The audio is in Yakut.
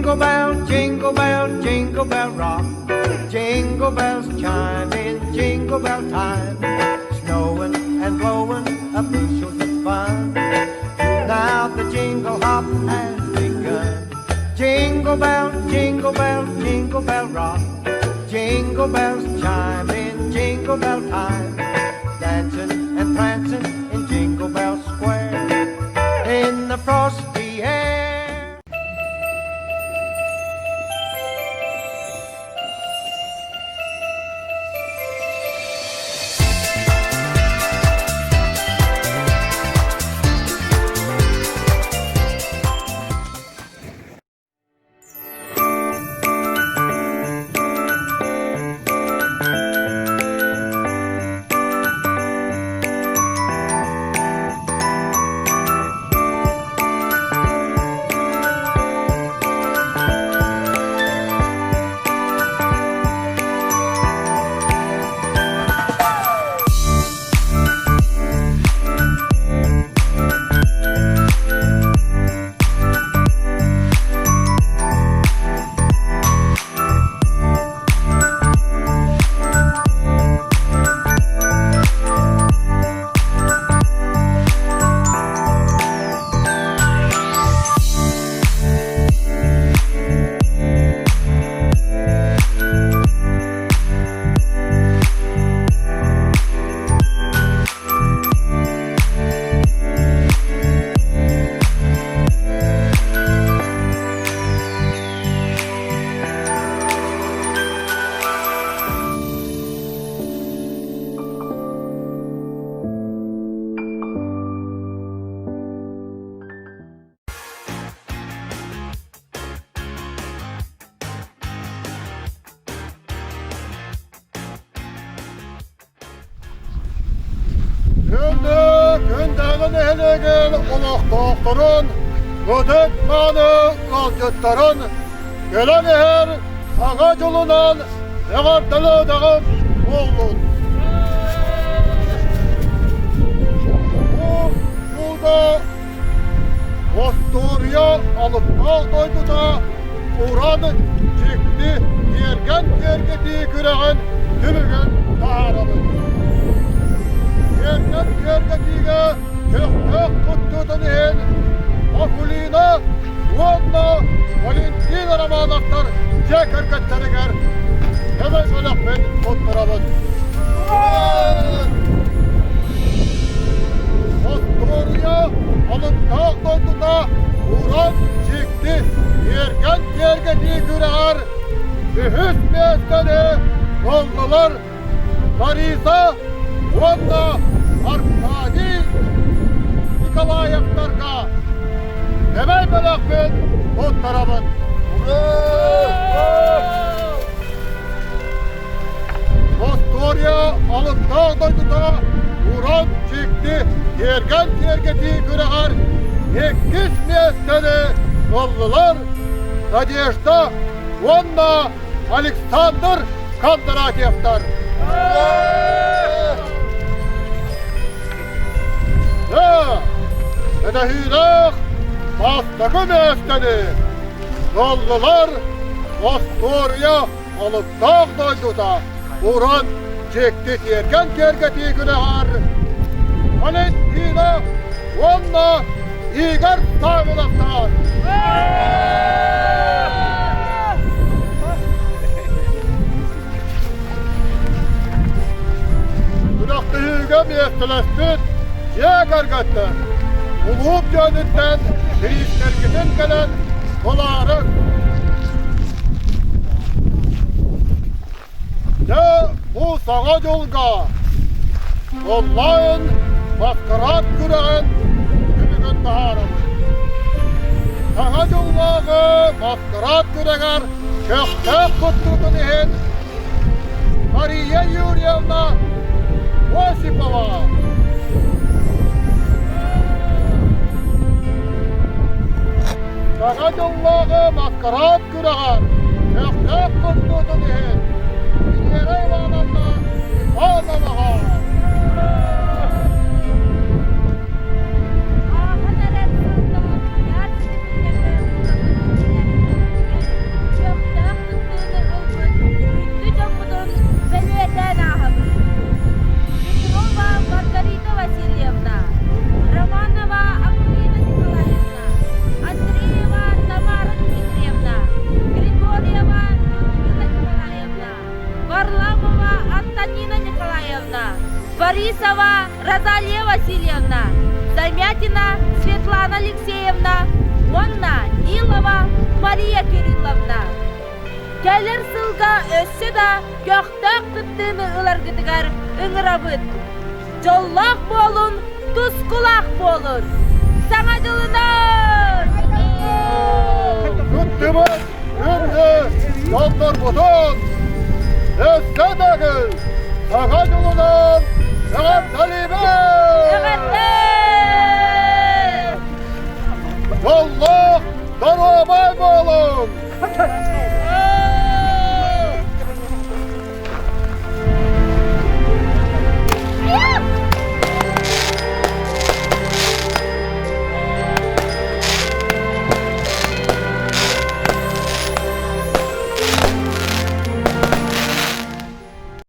Jingle bell, jingle bell, jingle bell rock. Jingle bells chime in jingle bell time. Snowing and blowing up bushels of fun. Now the jingle hop has begun. Jingle bell, jingle bell, jingle bell rock. Jingle bells chime in jingle bell time. Dancing and prancing in Jingle Bell Square. In the frosty air. Күндү Күндээдэ нэһилиэгин олохтоохторун, ытык мааны ыалдьыттарын кэлэн иһэр Саҥа дьылынан эҕэрдэлээтэҕим буоллун! Бу сууда остуоруйа алыптаах дойдута уран дьикти тиэргэн киэргэтии күрэҕин түмүгүн таһаарабыт. Тиэргэн киэргэтиигэ көхтөөх кыттыытын иһин Акулина уонна Валентина Романовтар дьиэ кэргэттэригэр көмө бөлөхпүн туттарабыт. Остуоруйа алыптаах дойдута уран дьикти тиэргэн киэргэтии күрэҕэр үһүс миэстэни ыллылар Лариса уонна Аркадий Николаевтарга Эбэй бөлөхпүн туттарабын. Остуоруйа алыптаах дойдута уран дьикти тиэргэн киэргэтии күрэҕэр иккис миэстэни ыллылар Надежда уонна Александр Кондратьевтар. Этэһиилээх бастакы миэстэни ыллылар остуоруйа алыптаах дойдута уран дьикти тиэргэн киэргэтии күрэҕэр Валентина уонна Игорь Савиновтар. Күрэхтэһиигэ миэстэлэспит дьиэ кэргэттэр улууп дьонуттан бириистэргитин кэлэн ылаарыҥ. Дьэ, бу Саҥа дьылга онлайн маскарад күрэҕин түмүгүн таһаарабыт. Саҥа дьыллааҕы маскарад күрэҕэр көхтөөх кыттыытын иһин Мария Юрьевна Осипова. Саҥа дьыллааҕы маскарад күрэҕэр көхтөөх кыттыытын иһин Венера Ивановна Ивановаҕа. Ааһан эрэр сылга куйаар ситимнэргэ Васильевна, Замятина Светлана Алексеевна уонна Нилова Мария Кирилловна. Кэлэр сылга өссө да көхтөөх кыттыыны ыларгытыгар ыҥырабыт. Дьоллоох буолун, тускулаах буолун! Саҥа дьылынан! Кыттыбыт күндү дьоннорбутун өссө төгүл Саҥа дьылынан эҕэрдэлиибит! Эҕэрдэ!